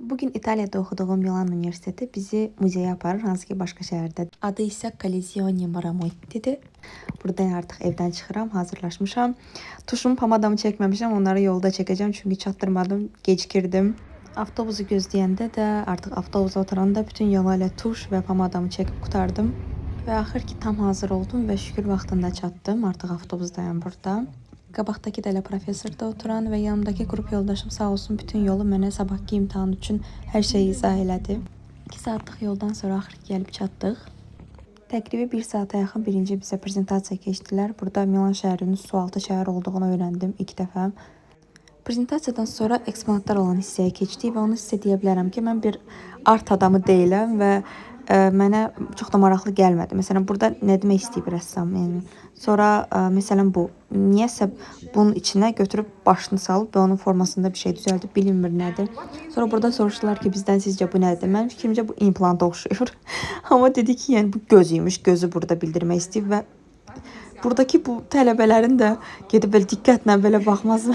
Bugün İtaliyada oxuduğum Milan Universiteti bizi muzeyə aparır, hansı ki başqa şəhərdədir. Adı isə Collezione Maramotti'dir. Buradan artıq evdən çıxıram, hazırlaşmışam. Tuşumu, pomadamı çəkməmişəm, onları yolda çəkəcəm çünki çatdırmadım, gecikirdim. Avtobusu gözləyəndə də, artıq avtobusa oturanda bütün yola elə tuş və pomadamı çəkib qurtardım. Və axır ki tam hazır oldum və şükür vaxtında çatdım. Artıq avtobusdayam burada. Qabaqdakı da elə professor da oturan və yanımdakı qrup yoldaşım sağ olsun bütün yolu mənə sabahkı imtahan üçün hər şeyi izah elədi. 2 saatlıq yoldan sonra axır ki gəlib çatdıq. Təqribi 1 saata yaxın birinci bizə prezentasiya keçdilər. Burada Milan şəhərinin sualtı şəhər olduğunu öyrəndim ilk dəfə. Prezentasiyadan sonra eksponatlar olan hissəyə keçdik və onu sizə deyə bilərəm ki, mən bir art adamı deyiləm və mənə çox da maraqlı gəlmədi. Məsələn, burada nə demək istəyib rəssam? Yəni sonra məsələn bu niyəsə bunun içinə götürüb başını salıb və onun formasında bir şey düzəldib, bilinmir nədir. Sonra burada soruşdular ki, bizdən sizcə bu nədir? Mənim fikrimcə bu implanta oxşayır. Amma dedi ki, yəni bu gözüymüş, gözü burada bildirmək istəyib və buradakı bu tələbələrin də gedib belə diqqətlə belə baxması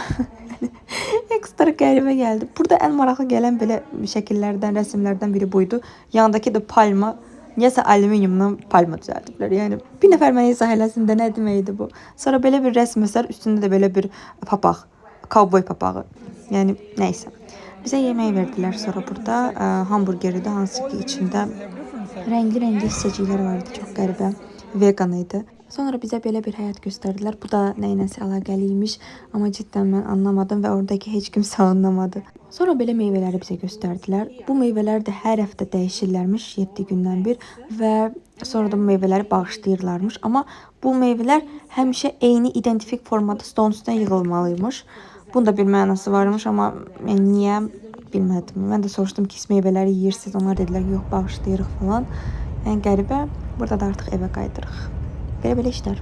ekstra qəribə gəldi. Burada ən maraqlı gələn belə şəkillərdən, rəsimlərdən biri buydu. Yanındakı da palma. Niyəsə alüminiumdan palma düzəldiblər. Yəni bir nəfər mənə izah eləsin də nə deməkdir bu. Sonra belə bir rəsm əsər, üstündə də belə bir papaq, kovboy papağı. Yəni nəysə. Bizə yemək verdilər sonra burada. Hamburgeri də hansı ki içində rəngli-rəngli hissəciklər var idi, çox qəribə. Vegan idi. Sonra bizə belə bir həyat göstərdilər. Bu da nəyləsə əlaqəli imiş, amma cidden mən anlamadım və oradakı heç kimsə anlamadı. Sonra belə meyvələri bizə göstərdilər. Bu meyvələr də hər həftə dəyişirlərmiş, 7 gündən bir və sonra da bu meyvələri bağışlayırlarmış. Amma bu meyvələr həmişə eyni identifik formada stolun üstünə yığılmalıymış. Bunun da bir mənası varmış, amma yəni niyə bilmədim. Mən də soruşdum ki, siz meyvələri yeyirsiniz? Onlar dedilər ki, yox, bağışlayırıq falan. Yəni qəribə. Burada da artıq evə qayıdırıq. Belə-belə işlər.